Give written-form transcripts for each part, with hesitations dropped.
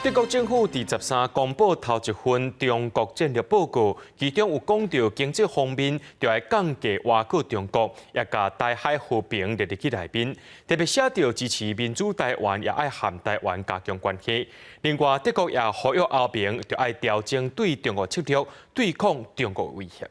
德國政府佇13公布頭一份中國戰略報告，其中有講到經濟方面，著愛降低倚靠中國，也共台海和平列入去內面，特別寫著支持民主台灣，也愛和台灣加強關係。另外，德國也呼籲歐盟，著愛調整對中國策略，對抗中國威脅。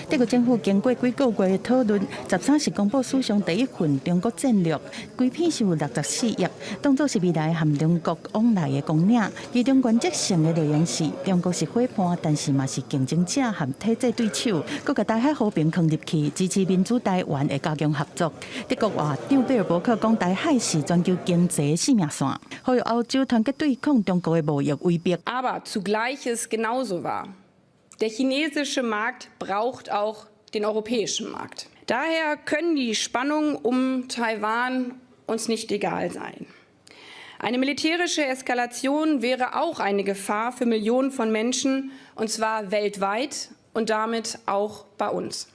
德國政府經過幾個月的討論，13日公布史上第一份中國戰略，規篇是有64頁，當作是未來和中國往來的綱領。其中原則性的內容是，中國是夥伴，但是嘛是競爭者和體制對手。閣共台海和平囥入去，支持民主台灣會加強合作。德國外長貝爾伯克講，台海是全球經濟生命線，呼籲歐洲團結對抗中國的貿易威逼。 Aber zugleich ist genauso wahr: Der chinesische Markt braucht auch den europäischen Markt. Daher können die Spannungen um Taiwan uns nicht egal sein. Eine militärische Eskalation wäre auch eine Gefahr für Millionen von Menschen, und zwar weltweit und damit auch bei uns.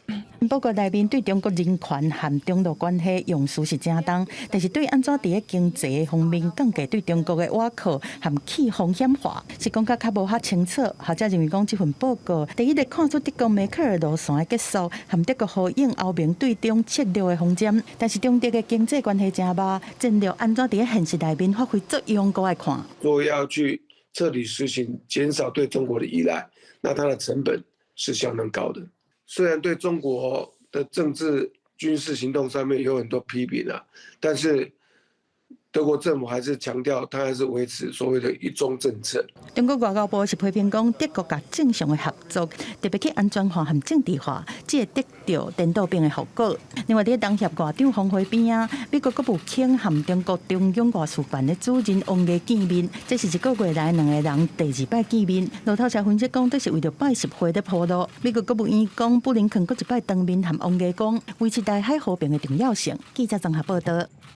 報告內面對中國人權和中露關係用詞是誠重，但是對按怎佇咧經濟方面降低對中國的倚靠和去風險化，是講甲較無遐清楚。學者認為講，這份報告第一個看出德國梅克爾路線的結束，和德國呼應歐盟對中策略的方針。但是中德的經濟關係誠密，戰略按怎佇咧現實內面發揮作用，閣愛看。如果要去徹底實行減少對中國的依賴，那它的成本是相當高的。雖然對中國的政治軍事行動上面有很多批評啊，但是德國政府還是強調，它還是維持所謂的一中政策。中國外交部是批評講，德國共正常的合作，特別去安全化和政治化，只會得著顛倒反的後果。另外，佇東協外長峰會邊仔，美國國務卿和中國中央外事辦的主任王毅見面，這是一個月來兩個人第二擺見面。路透社分析講，這是為著拜習會咧鋪路。美國國務院講，布林肯閣一擺當面和王毅講，維持台海和平的重要性。記者綜合報道。